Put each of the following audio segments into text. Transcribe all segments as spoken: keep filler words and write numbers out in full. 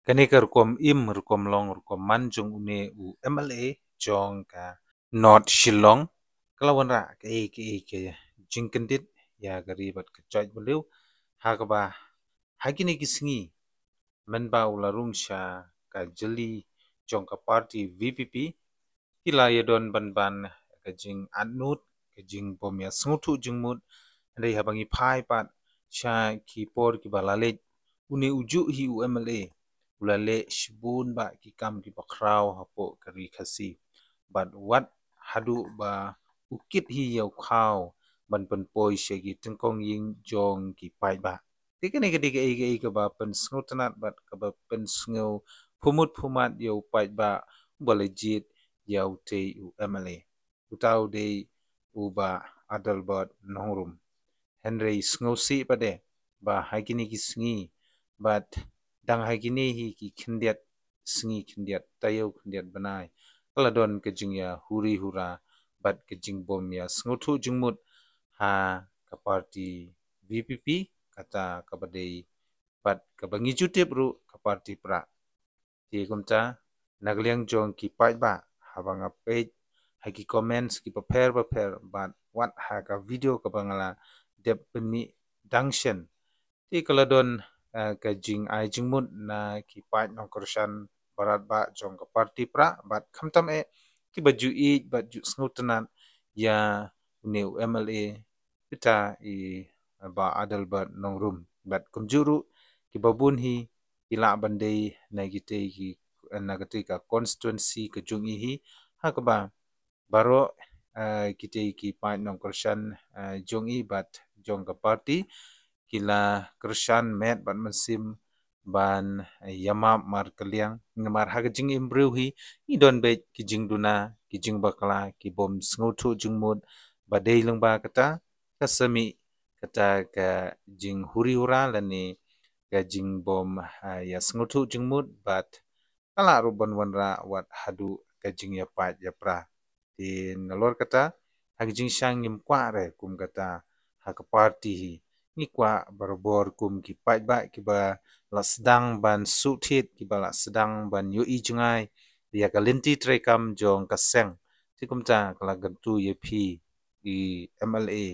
kane ka rukom im, rukom long, rukom man jong une u M L A jong ka North Shillong, ka la wanrah kaei kaei ka jingkyndit ïa ka ri bad ka jaitbynriew, ha kaba ha kine ki sngi mynba u la rung sha ka jylli jong ka party V P P, ki la ïadon ban ban ka jingatnud, ka jingbym ïasngewthuh jingmut. Hynrei haba ngi phai pat sha ki por kiba la leit, une u juh hi u M L A u la leh shibun bah ki kam kiba khraw hapoh ka ri Khasi. Bad wat haduh ba u kit hi ïa u khaw ban pynpoi sha ki tyngkong ïing jong ki paidbah. Te kane ka dei kaei kaei kaba pynsngewtynnat bad kaba pynsngew phumut phumat ïa u paidbah uba la jied ïa utei u M L A. Uta u dei u Bah Adelbert Nongrum. Hynrei sngewsih pat de ba ha kine ki sngi bad dang ha kine hi ki khyndiat sngi, khyndiat taïew, khyndiat bnai, ka la don ka jingïahuri hura bad ka jingbym ïasngewthuh jingmut ha ka party V P P, kata kaba dei bad kaba ngi ju tip ruh ka party Prah. Te kumta, na ka liang jong ki paidbah, haba nga peit ha ki comments kiba pher bapher bad wat ha ka video kaba nga la dep pynmih dang shen, te ka la don, eh, ka jingai jingmut na ki paid nongkyrshan baroh bah jong ka party Prah bad khamtam eh kiba ju ïeit bad ju sngewtynnat ïa une u M L A, uta i Bah Adelbert Nongrum. Bad kumjuh ruh kiba bun hi ki lah ban dei na kitei ki, na kitei ka constituency ka jong i hi, ha kaba baroh, eh, kitei ki paid nongkyrshan, eh, jong i bad jong ka party ki la kyrshan met bad mynsiem ban, eh, ïamap markylliang. Namar ha ka jingim briew hi ngi don beit ki jingduna, ki jingbakla, ki bym sngewthuh jingmut. Ba dei lyngba kata, ka sa mih kata ka jinghuri hura lane ka jingbym, ah, ïasngewthuh jingmut bad ka lah ruh ban wanrah wat haduh ka jingïapait ïapra. Te nalor kata, ha ka jingshang ngim kwah re kum kata ha ka party hi. Ngi kwah barabor kum ki paidbah kiba la sdang ban sngewthuh, kiba la sdang ban ïohi jngai ïa ka lynti treikam jong ka seng. Te kumta ka la kyntu ïa phi i M L A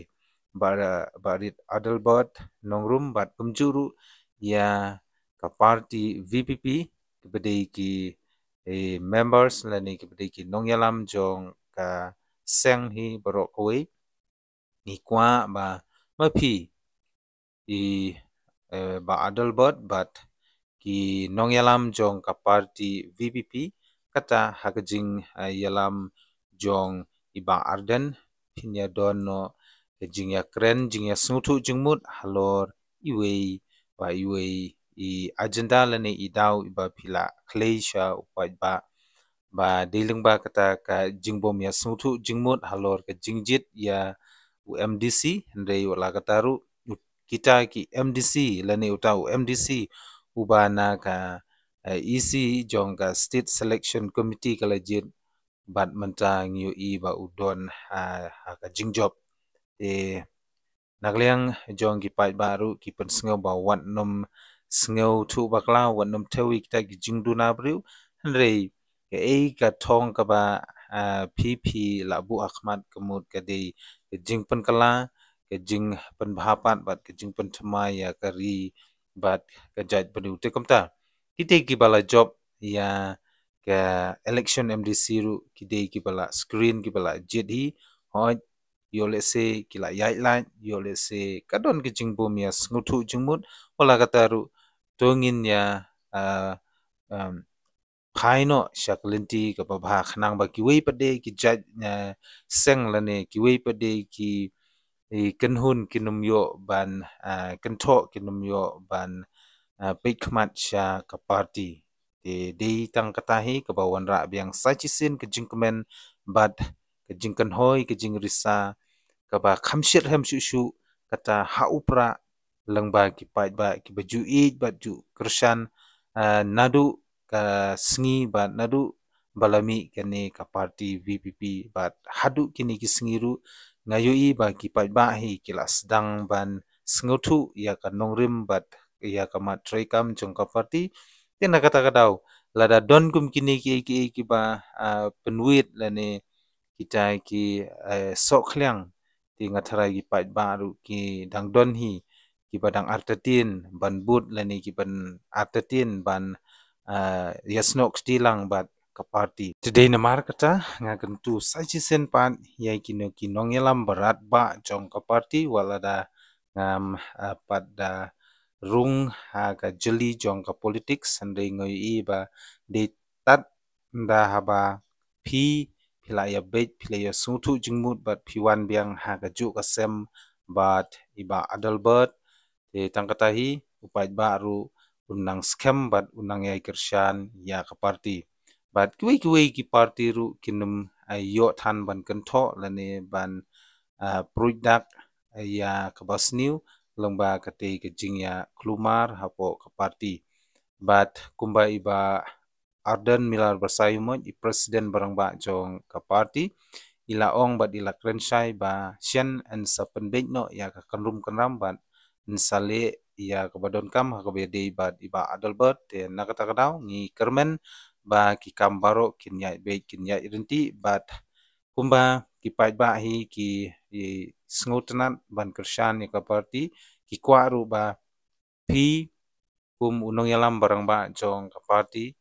Bah, Bah Rit Adelbert Nongrum bad kumjuh ruh ïa ka party V P P, kiba dei ki, eh, members lane kiba dei ki nongïalam jong ka seng hi baroh kawei. Ngi kwah ba ma phi i, eh, Bah Adelbert bad ki nongïalam jong ka party V P P, kata ha ka jing, eh, ïalam jong i Bah Ardent, phin ïa don noh ka jingïakren, jingïasngewthuh jingmut halor iwei pa iwei i agenda lane i daw iba phi la khlei sha u paidbah. Ba dei lyngba kata ka jingbym ïasngewthuh jingmut halor ka jingjied ïa u M D C, hynrei wat la kata ruh, u, kita ki M D C lane uta u M D C uba na ka, eh, E C jong ka State Selection Committee ka la jied, bad mynta ngi ïohi ba u don ha, ha ka jingjop. Te na ka liang jong ki paidbah ruh ki pynsngew ba wat nym sngewthuh bakla, wat nym thew ïa kita ki jingduna briew. Hynrei kaei ka thong kaba, ah, phi phi la buh ha khmat ka mut ka dei ka jingpynkylla, ka jingpynbha pat bad ka jingpynthymmai ïa ka ri bad ka jaitbynriew. Te kumta, kitei kiba la jop ïa ka election M D C ruh ki dei kiba la screen, kiba la jied hi. Hooid, ïoh lehse ki la ïaid lait, ïoh lehse ka don ka jingbym ïasngewthuh jingmut, wat la kata ruh to ngin ïa, ah, um, phai noh sha ka lynti kaba bha khnang ba kiwei pat de ki jait, ah, seng lane kiwei pat de ki, eh, kynhun kin ym ïoh ban, ah, kynthoh, kin ym ïoh ban, ah, peit khmat sha ka party. Te dei tang kata hi kaba wanrah biang sa shisien ka jingkmen bad ka jingkynhoi, ka jingrisa kaba kham shitrhem shuh shuh kata ha u Prah lyngba ki paidbah kiba ju ïeit bad ju kyrshan, ah, naduh ka sngi bad naduh ba la mih kane ka party V P P bad haduh kine ki sngi ruh nga ïohi ba ki paidbah hi ki la sdang ban sngewthuh ïa ka nongrim bad ïa ka mat treikam jong ka party. Te na kata ka daw, lada don kum kine ki, ki, kiba, ah, pynwit lane kita ki, eh, sohkhliang, te nga tharai ki paidbah ruh ki dang don hi kiba dang artatien ban bud lane kiba dang artatien ban, ah, ïasnoh kti lang bad ka party. Te dei namar kata nga kyntu sa shisien pat ïa kino ki nongïalam barat ba jong ka party, wat lada ngam, ah, pat da rung ha ka jylli jong ka politics, hynrei nga ïohi ba dei tad ynda haba phi, phi la ïa beit, phi la ïa sngewthuh jingmut bad phi wan biang ha kajuh ka sem bad i Bah Adelbert, te tang kata hi u paidbah ruh un nang skhem bad un nang ïai kyrshan ïa ka party. Bad kiwei kiwei ki party ruh kin ym, ah, ïoh than ban kynthoh lane ban, ah, pruid dak, ah, ïa kaba sniew lyngba katei ka jingïakhlieh mar hapoh ka party. Bad kumba i Bah Ardent Miller Basaiawmoit, i president ba rangbah jong ka party, i la ong bad i la kren shai ba shen yn sa pynbeit noh ïa ka kynrum kynram bad yn sa leh ïa kaba donkam ha kaba ïadei bad i Bah Adelbert. Te na kata ka daw ngi kyrmen ba ki kam baroh kin ïaid beit kin ïaid ryntih bad kumba ki paidbah hi ki, ki sngewtynnat ban kyrshan ïa ka party, ki kwah ruh ba phi kum u nongïalam ba rangbah jong ka party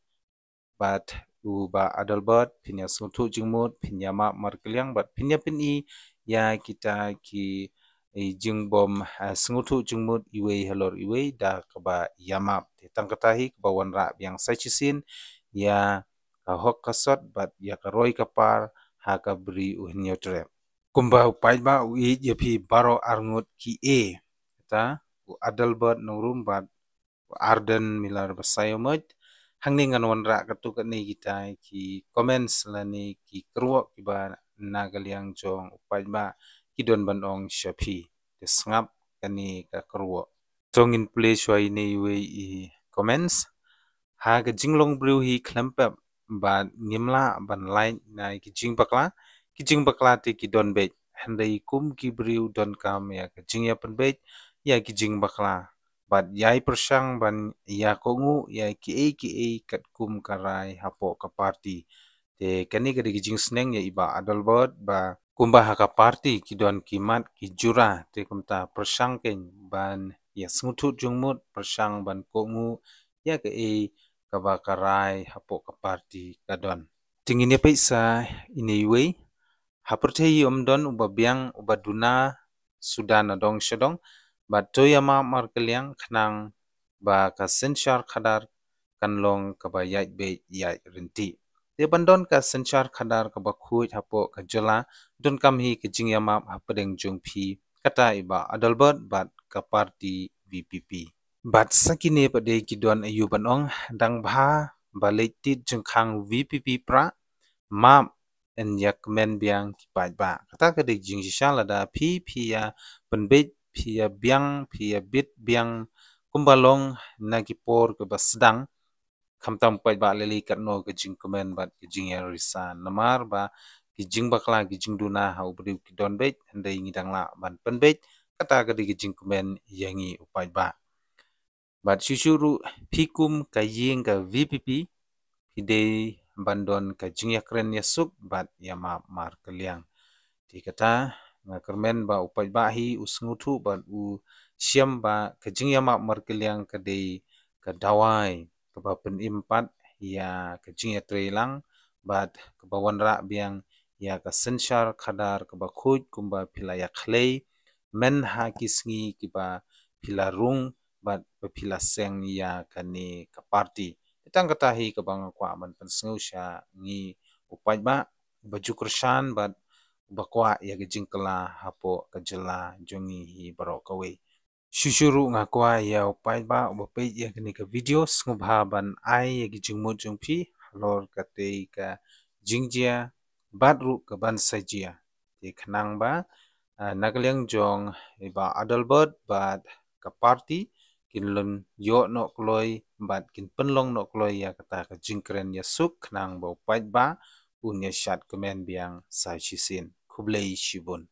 bad u Bah Adelbert, phin ïa sngewthuh jingmut, phin ïa map markylliang bad phin ïa pyni ïa kita ki, eh, jingbym, eh, sngewthuh jingmut iwei halor iwei da kaba ïa map. Te tang kata hi kaba wanrah biang sa shisien ïa ka hok ka sot bad ïa ka roi ka par ha ka Bri u Hynñiewtrep. Kumba u paidbah u ïeit ïa phi baroh arngut ki ei, kata u Adelbert Nongrum bad Ardent Miller Basaiawmoit. Hangne ngan wanrah katto katne kita ki comments lane ki kyrwoh kiba na ka liang jong u paidbah ki don ban ong sha phi. Te sngap kane ka kyrwoh. To ngin pule shuwa ine iwei i comments. Ha ka jinglong briew hi khlem pep bad ngim lah ban lait na ki jingbakla. Ki jingbakla te ki don beit. Hynrei kum ki briew donkam ïa ka jingïapynbeit ïa ki jingbakla bad ïai pyrshang ban ïakohnguh ïa kiei kiei katkum ka rai hapoh ka party. Te kane ka dei ka jingsneng ïa i Bah Adelbert ba kumba ha ka party ki don ki mat ki jura, te kumta pyrshang kein ban ïa sngewthuh jingmut, pyrshang ban kohnguh ïa kaei kaba ka rai hapoh ka party ka don. Te ngin ïa peit sa ine iwei. Ha pyrthei ym don uba biang uba duna suda na dong sha dong, bad to ïa map markylliang khnang ba ka synshar khadar kan long kaba ïaid beit ïaid ryntih. Te ban don ka synshar khadar kaba khuid hapoh ka jylla, donkam hi ka jingïamap hapdeng jong phi, kata i Bah Adelbert bad ka party V P P. Bad sa kine pat de ki don aïu ban ong, dang bha ba leit tied jingkhang V P P pra, map yn ïa kmen biang ki paidbah. Kata ka dei jingshisha lada phi, phi ïa pynbeit, phi ïa biang, phi ïa bit biang kumba long na ki por kaba sdang. Khamtam paidbah lei lei katno ka jingkmen bad ka jingïarisa. Namar ba ki jingbakla ki jingduna ha u briew ki don beit, hynrei ngi dang lah ban pynbeit. Kata ka dei ka jingkmen ïa ngi u paidbah. Bad shuh shuh ruh phi kum ka ïing ka V P P, phi dei ban don ka jingïakren ïasuk bad ïamap markylliang. Te kata nga kyrmen ba u paidbah hi u sngewthuh bad u shem ba ka jingïamap markylliang ka dei ka dawai kaba pynim pat ïa ka jingïatreilang bad kaba wanrah biang ïa ka synshar khadar kaba khuid kumba phi la ïakhlei mynha ki sngi kiba phi la rung bad ba phi la seng ïa kane ka party. Te tang kata hi kaba nga kwah ban pynsngew sha ngi u paidbah ba ju kyrshan bad ba kwah ïa ka jingkylla hapoh ka jylla jong ngi hi baroh kawei. Shuh shuh ruh nga kwah ïa u paidbah uba peit ïa kane ka video sngewbha ban ai ïa ki jingmut jong phi halor katei ka jingjia bad ruh ka ban sa jia. Te khnang ba, ah, na ka liang jong i Bah Adelbert bad ka party kin lum ïoh noh kloi bad kin pynlong noh kloi ïa kata ka jingkren ïasuk khnang ba u paidbah un ïa shad kmen biang sa shisien. Khublei shibun.